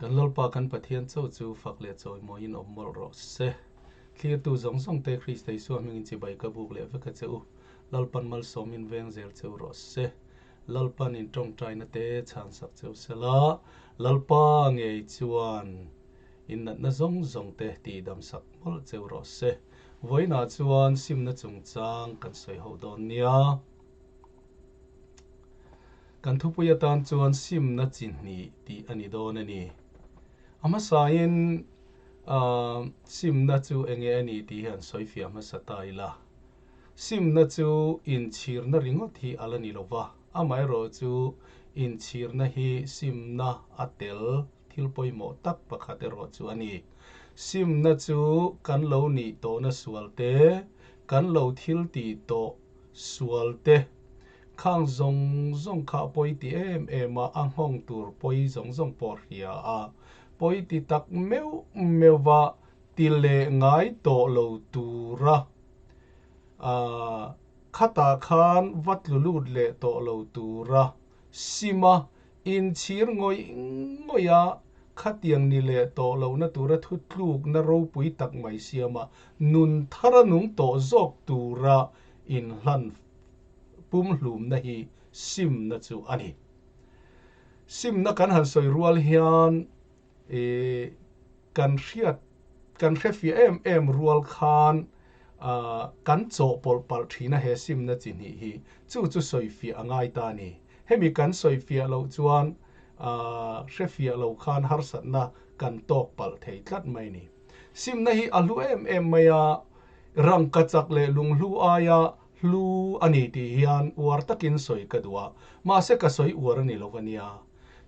Kan Lalpa kan Pathian chauh chu fak leh chawimawiin awm mawlh rawh se. Thlirtu zawng zawng te Krista Isua hmingin chibai ka buk leh vek a che u. Lalpan malsawmin veng zel cheu rawh se. Lalpan in tawngtaina te chhan sak cheu se la, Lalpa ngei chuan in natna zawng zawng te tihdam sak mawlh cheu rawh se. Vawiinah chuan simna chungchang kan sawi ho dawn nia. Kan thupui atan chuan simna chi hnih tih a ni dawn a ni. A hmasain simna chu enge a ni tih hi an sawi fiah hmasa ta ila. Simna chu inchhirna ringawt hi a la ni lo va, amaherawhchu inchhirna hi simna a tel thil pawimawh tak pakhat erawh chu a ni. Simna chu kan lo nih tawhna sual te, kan lo thil tih tawh sual te, khang zawng zawng kha a pawi ti em em a, a nghawng tur pawi zawng zawng pawh hria a, pawi ti tak meuh meuh va ti leh ngai tawh lo tura khatah khan va tlu lut leh tawh lo tura sima inchhir ngawih ngawih a, khatiang ni leh tawh lohna tura thutlukna ropui tak mai siama nun thara nung tawh zawk tura inhlan pumhlumna hi simna chu a ni. Simna kan han sawi rual hian I kan hriat, kan hrefiah em em rual khan kan chawhpawlh palh thin a he simna chi hnih hi. Chu chu sawifiah a ngai ta a ni. Hemi kan sawifiah loh chuan hrefiah lo khan harsatna kan tawk palh thei tlat mai a ni. Simna hi a hlu em em mai a, rangka chak leh lunghlu aia hlu a ni tih hian uar takin sawi ka duh a, mahse ka sawi uar a ni lo a nia.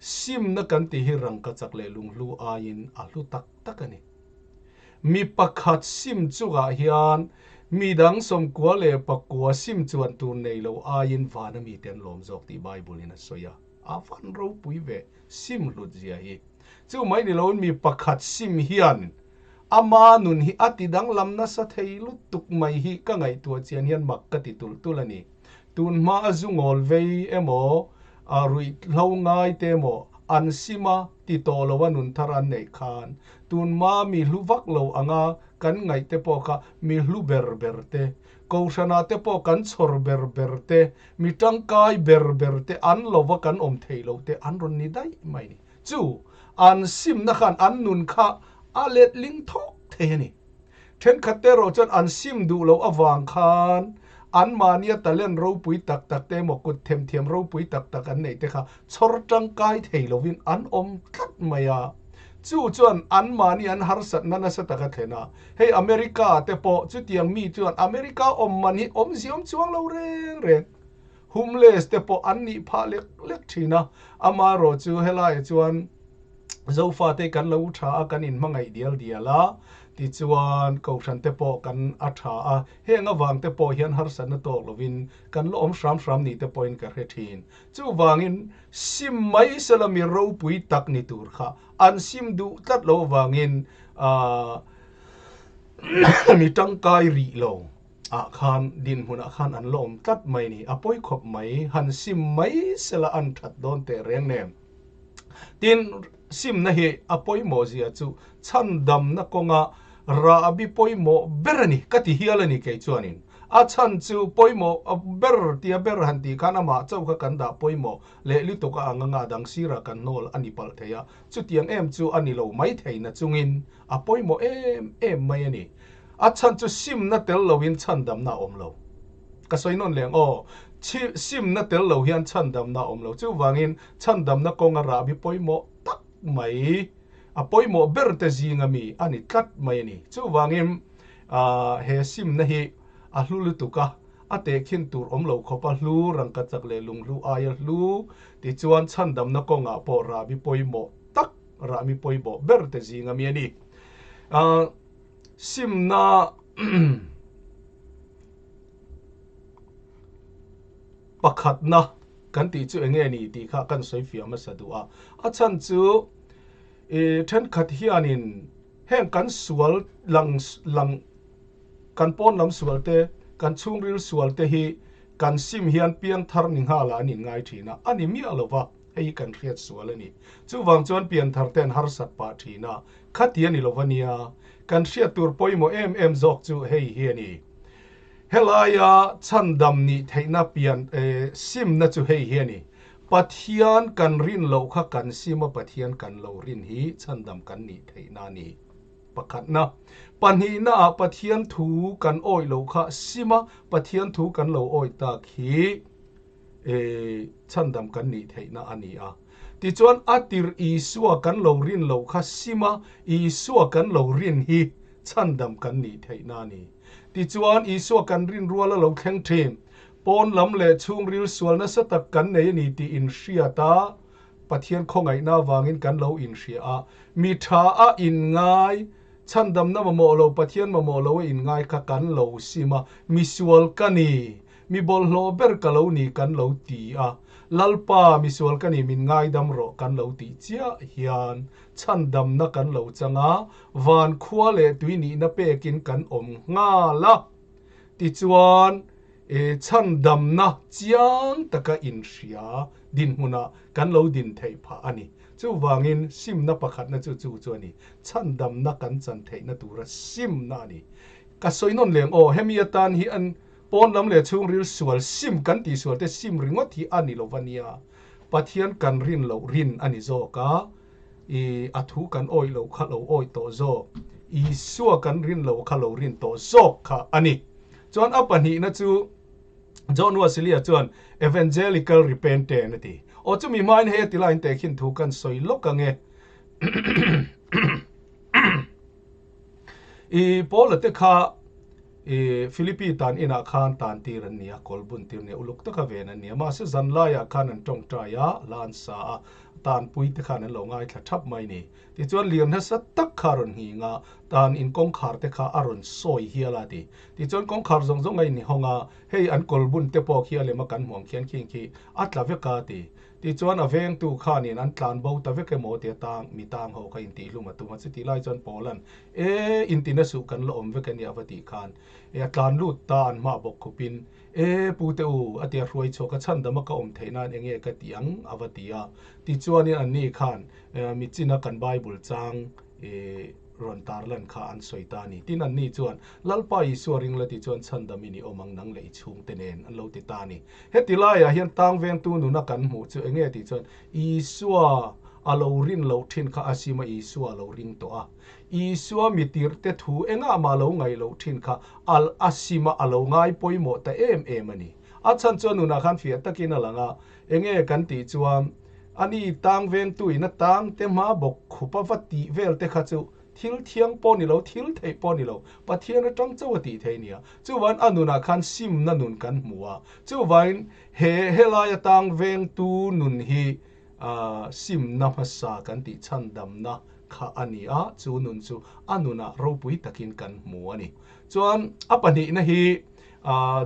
Simna kan tih hi rangka chak leh lunghlu aiin a hlu tak tak a ni. Mi pakhat sim chungah hian mi dang 99 sim chuan tur nei lo aiin vana mite an lawm zawk tih Bible-in a sawi a. A van ropui ve sim hlut zia hi. Chu mai ni loin mi pakhat sim hian ama nun hi a ti danglam nasa thei lutuk mai hi ka ngaihtuah chian hian mak ka ti tulh tulh a ni. Tun hma a zu ngawl vei emaw, a ruih hlo ngai te emaw an sim a ti tawh lo a nun thar an neih khan tun hma mi hlu vak lo anga kan ngaih te pawh kha mi hlu ber ber te, kohhranah te pawh kan chhawr ber ber te, mi tangkai ber ber te an lova kan awm theih loh te an rawn ni daih mai ni. Chu an simna khan an nun kha a letling thawk thei a ni. Thenkhat te erawh chuan an sim duh loh avang khan anmahnia talent ropui tak tak te emaw kut themthiam ropui tak tak an neih te kha chhawr tangkai thei lovin an awm tlat mai a. Chu chuan anmahni an harsatna nasa tak a thlen a. Hei America te pawh chutiang mi chuan America awm man hi awmziawm chuang lo reng reng. Homeless te pawh an nih phah lek lek thin a. Amaherawh chu helaiah chuan Zofate kan lo tha a, kan inhmangaih dial dial a, tichuan Kohhran te pawh kan a tha a, heng avang te pawh hian harsatna tawk lovin kan la awm hram hram ni te pawhin ka hre thin. Chuvangin sim mai sela mi ropui tak ni tur kha an sim duh tlat lo avangin mi tangkai rih lo ah khan dinhmunah khan an la awm tlat mai ni. A pawi khawp mai, han sim mai sela an that dawn teh reng nen. Tin, simna hi a pawimawh zia chu chhandamna kawnga rahbi pawimawh ber a ni, ka ti hial a ni kei chuanin. A chhan chu pawimawh ber tia ber han tih khan amah chauh kha kan dah pawimawh leh lutuk a ang anga dang sirah kan hnawl a ni palh thei a, chutiang em chu a ni lo mai thei na chungin a pawimawh em em mai a ni. A chhan chu simna tel loin chhandamna a awm lo. Ka sawi nawn leng aw, chhi simna tel lo hian chhandamna a awm lo. Chuvangin chhandamna kawnga rahbi pawimawh tak mai, a pawimawh ber te zinga mi a ni tlat mai a ni. Chuvangin he simna hi a hlu lutuk a, a tehkhin tur awm lo khawp a hlu, rangkachak leh lunghlu aia hlu, tichuan chhandamna kawngah pawh rahbi pawimawh tak, rahmi pawimawh ber te zinga mi a ni. Simna pakhatna kan tih chu enge ni tih kha kan sawi fiah hmasa duh a. A chhan chu i thenkhat hianin heng kan sual lang lang kan pawn lam sual te, kan chhungril sual te hi kan sim hian piangthar ni nghala an inngai thin a, a ni miah lo va. Hei hi kan hriat sual a ni. Chuvang chuan pianthar te an harsat pah thin a, khati a ni lo va nia. Kan hriat tur pawimawh em em zawk chu hei hi a ni. Helaia chhandam nih theihna pian simna chu hei hi a ni. Pathian kan rin loh kha kan sim a, Pathian kan lo rin hi chhandam kan nih theihna a ni. Pakhatna, Pahnihnaah Pathian thu kan awih loh kha sim a, Pathian thu kan lo awih tak hi chhandam kan nih theihna a ni a. Tichuan, a tirh Isua kan lo rin loh kha sim a, Isua kan lo rin hi chhandam kan nih theihna a ni. Tichuan, Isua kan rin rual a lo thleng thin. Pawn lam leh chhungril sual nasa tak kan nei a ni tih inhriat a, Pathian khawngaihna avangin kan lo inhria a, mi tha a inngai, chhandamna mamawh lo, Pathian mamawh lo a inngai kha kan lo sim a, misual ka ni, mi bawlhhlawh ber ka lo ni kan lo ti a, Lalpa, misual ka ni min ngaidam rawh kan lo tih chiah hian chhandamna kan lo chang a, van khua leh tui nihna pekin kan awm nghal a. Tichuan, E chhandamna chiang taka inhria dinhmunah kan lo din theih phah a ni. Chuvangin simna pakhatna chu chu chu a ni. Chhandamna kan chan theihna tura simna a ni. Ka sawi nawn leng aw, hemi atan hi an pawn lam leh chhungril sual sim kan tih sual te sim ringawt hi a ni lo va nia. Pathian kan rin loh rin a ni zawk a, i a thu kan awih loh kha lo awih tawh zawk, Isua kan rin loh kha lo rin tawh zawk kha a ni. Chuan a pahnihna chu John Wesley-a chuan Evangelical Repentance a ti. Aw chumi hmain hei a ti laiin tehkhin thu kan sawi lawk ang e. I Paula te kha i Philippi tan inah khan tan tir an ni a, kawl bun tir nia uluk taka ven an ni a. Mahse zan laiah khan an tawngtai a, hla an sa a, tanpui te khan an lo ngaithla thap mai ni. Tichuan lir nasa tak kha a rawn nghing a, tan in kawngkhar te kha a rawn sawi hial a ti. Tichuan kawngkhar zawng zawng a inhawng a, hei an kawl bun te pawh khi a lem a kan hmuang khian khing khi a tla vek a ti. Tichuan a vengtu khanin an tlan bo ta vek emaw tia tang mi tang ho kha intihhlum a tum a, chutih lai chuan Paula'n E intina suh kan la awm vek a nia va tih khan e a tlan lut ta an hmah bawk khupin E pu te u a tia hruai chhuak a chhandam a ka awm theih nan enge ka ti ang a va ti a. Tichuanin anni khan mi china kan Bible chang i rawn tarlan kha an sawi ta a ni. Tin anni chuan Lalpa Isua ring la ti chuan chhandam in i awm ang nang leh i chhungte nen an lo ti ta a ni. Heti laiah hian tang vengtu nuna kan hmuh chu enge tih chuan Isua a lo rin loh thin kha a sim a Isua a lo ring tawh a. Isua mi tirhte thu engah mah lo ngaih loh thin kha al a sim a a lo ngai pawimawh ta em em a ni. A chhan chuan nunah khan fiah takin a lang a, enge kan tih chuan ani tang vengtu in a tang te hma bawk khup a va tih vel te kha chu thil thiang pawh ni lo, thil theih pawh ni lo, Pathian atang chauh a tih thei nia. Chuvain a nunah khan simna nun kan hmu a, chuvain he helai atang vengtu nun hi simna hmasa kan tih chhandamna kha a ni a, chu nun chu a nunah ropui takin kan hmu a ni. Chuan a pahnihna hi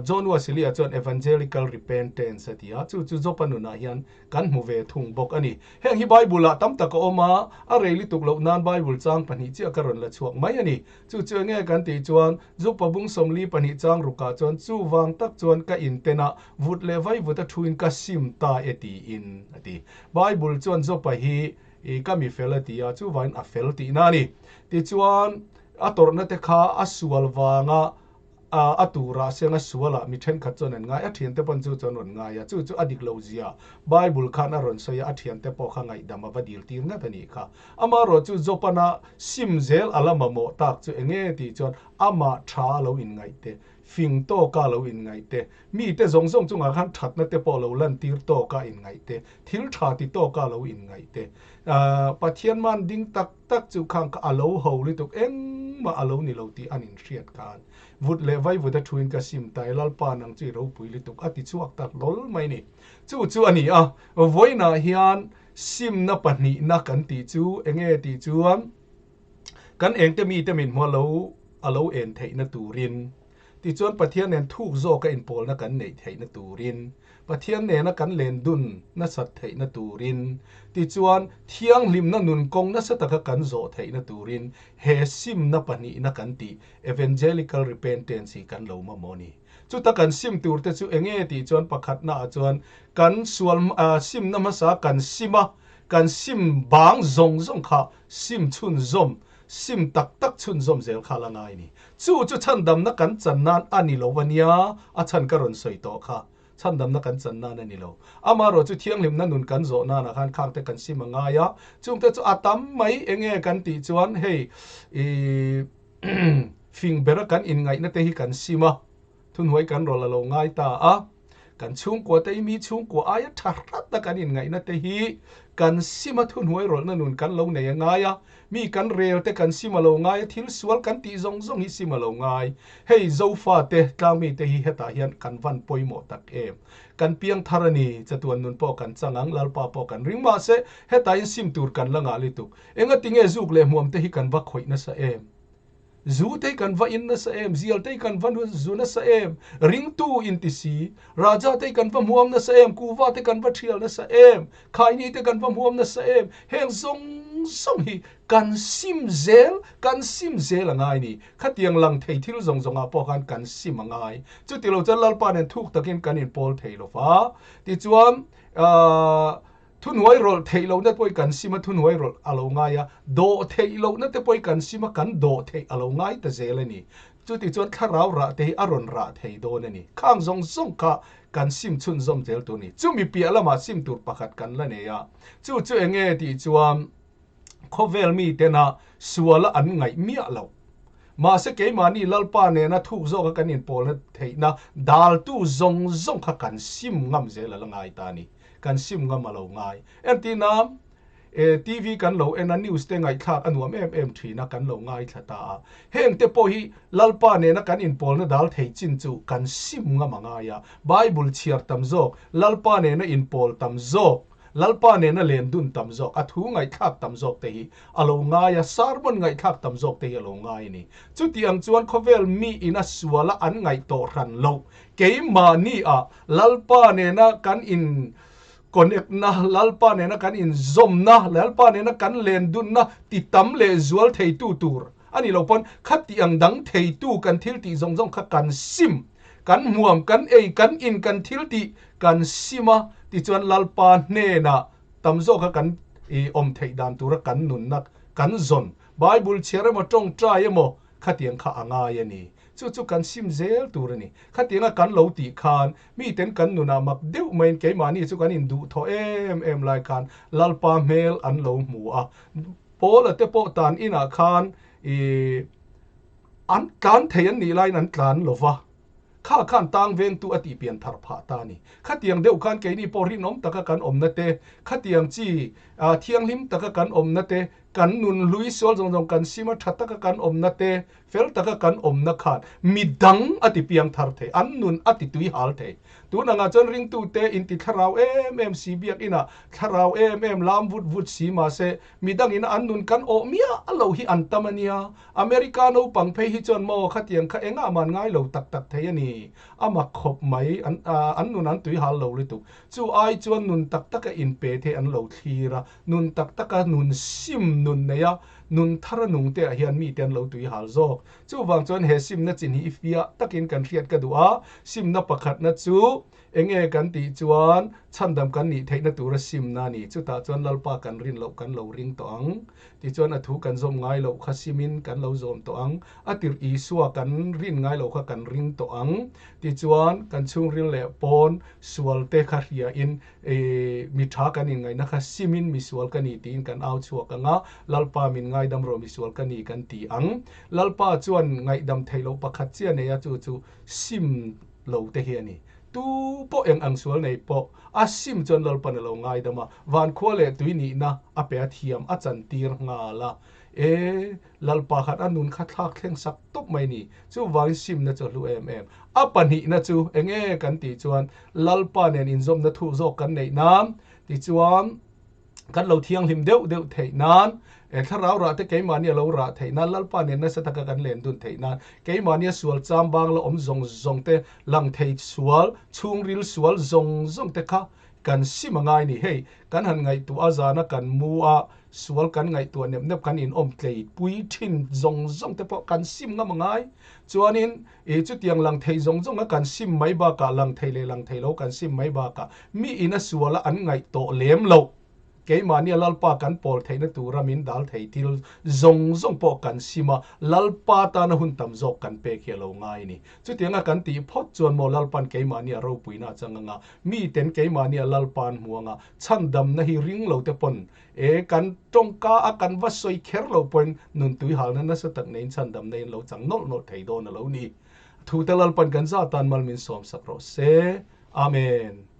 John Wesley-a chuan Evangelical Repentance a ti a, chu chu Jopa nunah hian kan hmu ve thung bawk a ni. Heng hi Bible-ah tam tak a awm a, a rei lutuk loh nan Bible chang pahnih chiah ka rawn la chhuak mai a ni. Chu chu enge kan tih chuan Jopa bung 42 chang rukah chuan chuvang tak chuan ka inten a, vut leh vai vut a thuin ka sim ta e tiin a ti. Bible chuan Jopa hi I ka mi fel a ti a, chuvain a fel tihna a ni. Tichuan, a tawrhna te kha a sual vanga a turah senga sualah mi thenkhat chuan an ngai, a thiante pawn chu chu an rawn ngai a, chu chu a dik lo zia Bible khan a rawn sawi a, a thiante pawh kha ngaihdam a va dil tir ngat a nih kha. Amaherawh chu Jopana sim zel a la mamawh tak chu enge tih chuan amah tha a lo inngaih te, fing tawka lo inngaih te, mite zawng zawng chungah khan thatna te pawh lo lantir tawka inngaih te, Thil tha ti tawka lo inngaih te. Pathian man ding tak tak chu khang kha a lo ho lutuk engmah a lo ni lo tih an inhriat khan vut leh vai vut a thuin ka sim ta e Lalpa nang chu i ropui lutuk a ti chhuak ta hlawl mai ni. Chu chu a ni a, vawiinah hian simna pahnihna kan tih chu enge tih chuan kan engte mite min hmuh a lo a lo en theihna turin tichuan Pathian nen thuk zawka inpawlna kan neih theihna turin Pathian nena kan len dun nasat theihna turin, tichuan thianghlimna nun kawng nasa taka kan zawh theihna turin he simna pahnihna kan tih Evangelical Repentance hi kan lo mamawh a ni. Chuta kan sim tur te chu enge tih chuan pakhatna ah chuan kan sual simna hmasa kan sim a, kan sim bang zawng zawng kha sim chhunzawm, sim tak tak chhunzawm zel kha la ngai a ni. Chu chu chhandamna kan chan nan a ni lo a nia, a chhan ka rawn sawi tawh kha. Chhandamna kan chan nan a ni lo. Amaherawh chu thianghlimna nun kan zawh nanah khan khangte kan sim a ngai a, chungte chu a tam mai enge kan tih chuan hei ih fing bera kan inngaihna te hi kan sim a, thuhnuai kan rawlh a lo ngai ta a, kan chhungkua te hi mi chhungkua aia tha hrat a kan inngaihna te hi kan sim a thuhnuai rawlhna nun kan lo nei a ngai a, Mi kan rel te kan sim a lo ngai a, thil sual kan tih zawng zawng hi sim a lo ngai. Hei Zofa te, tlangmi te hi hetah hian kan van pawimawh tak em. Kan piang thar a ni, chatuan nun pawh kan chang ang, Lalpa pawh kan ring mahse hetah in sim tur kan la ngah lutuk. Engatinge zuk leh hmuam te hi kan va khawih nasa em? Zu te hi kan va in nasa em? Zial te hi kan va zu nasa em? Ringtu in ti si. Raja te hi kan va hmuam nasa em? Kuva te kan va thial nasa em? Khaini te kan va hmuam nasa em? Heng zawng zawng hi kan sim zel, kan sim zel a ngai ni. Khatiang lang thei thil zawng zawngah pawh khan kan sim a ngai. Chuti lo chuan Lalpa nen thuk takin kan inpawl thei lo va. Tichuan, ahh. Thuhnuai rawlh theih lohna te pawhin kan sim a, thuhnuai rawlh a lo ngai a, dawh theih lohna te pawhin kan sim a, kan dawh theih a lo ngai ta zel a ni. Chuti chuan thlarau rah te hi a rawn rah thei dawn a ni. Khang zawng zawng kha kan sim chhunzawm zel tur a ni. Chumi piah lamah sim tur pakhat kan la nei a, chu chu eng nge tih chuan khawvel mitena suala an ngaih miah loh. Mahse keimahni Lalpa nena thuk zawka kan inpawlna theihna daltu zawng zawng kha kan sim ngam zel a la ngai ta a ni. Kan sim ngam a lo ngai. Entina, e, TV kan lo en a, news te ngaihthlak a nuam em em thin a, kan lo ngaithla ta a. Heng te pawh hi Lalpa nena kan inpawlna dal thei chin chu kan sim ngam a ngai a. Bible chhiar tam zawk, Lalpa nena inpawl tam zawk, Lalpa nena len dun tam zawk, a thu ngaihthlak tam zawk te hi a lo ngai a, sermon ngaihthlak tam zawk te hi a lo ngai a ni. Chuti ang chuan khawvel mi ina suala an ngaih tawh hran loh Keimahni ah Lalpa nena kan in connect na, Lalpa nena kan in zawmna, Lalpa nena kan len dunna ti tam leh zual theitu tur a ni lo pawn khati ang dang theitu kan thil tih zawng zawng kha kan sim, kan hmuam, kan ei, kan in, kan thil tih kan sim a tichuan Lalpa hnenah tam zawka kan i awm theih dan tura kan nunna kan zawn Bible chhiar emaw tawngtai emaw khatiang kha a ngai a ni. Chu chu kan sim zel tur a ni. Khatianga kan lo tih khan miten kan nunah mak deuh maiin keimahni chu kan induhthawh em em lai khan Lalpa hmel an lo hmu a. Paula te pawh tan inah khan ih an tlan thei an nih laiin an tlan lo va. Kha khan tang vengtu a tih pian thar phah ta a ni. Khatiang deuh khan keini pawh rinawm taka kan awmna te, khatiang chi thianghlim taka kan awmna te, kan nun hlui sual zawng zawng kan sim a tha taka kan awmna te, Fel taka kan awmna khan midang a ti piang thar thei, an nun a ti tui hal thei. Tun angah chuan ringtute inti thlarau em em si biakinah thlarau em em lam vut vut si mahse midangin an nun kan awh miah lo hi an tam a nia. America naupang phei hi chuan maw khatiang kha engah man ngai lo tak tak thei a ni. A mak khawp mai, an an nun an tui hal lo lutuk. Chu ai chuan nun tak taka inpe thei an lo thlir a, nun tak taka nun sim nun nei a, Nun thar a nung te ah hian mite an lo tui hal zawk. Chuvang chuan he simna chin hi i fiah takin kan hriat ka duh a, simna pakhatna chu enge kan tih chuan chhandam kan nih theihna tura simna a ni. Chutah chuan Lalpa kan rin loh kan lo ring tawh ang. Tichuan a thu kan zawm ngai loh kha simin kan lo zawm tawh ang. A tirh Isua kan rin ngai loh kha kan ring tawh ang. Tichuan kan chhungril leh pawn sual te kha hriain I mi tha kan inngaihna kha simin misual ka ni tiin kan au chhuak ang a, Lalpa min ngaidam rawh misual ka ni kan ti ang. Lalpa chuan ngaihdam theih loh pakhat chiah nei a, chu chu sim lo te hi a ni. Tu pawh eng ang sual nei pawh a sim chuan Lalpan a lo ngaidam a, vankhua leh tui nihna a pe a thiam a chantir nghal a. E Lalpa khan a nun kha thlak thleng sak tawp mai ni. Chuvangin simna chu a hlu em em. A pahnihna chu eng nge kan tih chuan Lalpa nen inzawmna thu zawk kan neih nan, tichuan kan lo thianghlim deuh deuh theih nan, thlarau rah te keimahni a lo rah theih nan, Lalpa nen nasa taka kan len dun theih nan, keimahni a sual cham bang la awm zawng zawng te, lang thei sual, chhungril sual zawng zawng te kha kan sim a ngai ni. Hei, kan han ngaihtuah a zana kan mu a, sual kan ngaihtuah nep nep kan inawm tlei pui thin zawng zawng te pawh kan sim ngam a ngai. Chuanin, i chutiang lang thei zawng zawng a kan sim mai bakah, lang thei leh lang thei lo kan sim mai bakah, mi ina suala an ngaih tawh lem loh. Keimahnia Lalpa kan pawl theihna tura min dal thei thil zawng zawng pawh kan sim a, Lalpa tana hun tam zawk kan pek hi a lo ngai a ni. Chutianga kan tih phawt chuan maw Lalpa'n keimahnia ropuina a chang anga, miten keimahnia Lalpa'n hmu anga, chhandamna hi ring lo te pawn e kan tawngka a kan va sawi kher lo pawhin nun tuihalna nasa tak neiin chhandamna in lo chang nawlh nawlh thei dawn a lo ni. Thute Lalpa'n kan za tan mal min sawmsak rawh se. Amen.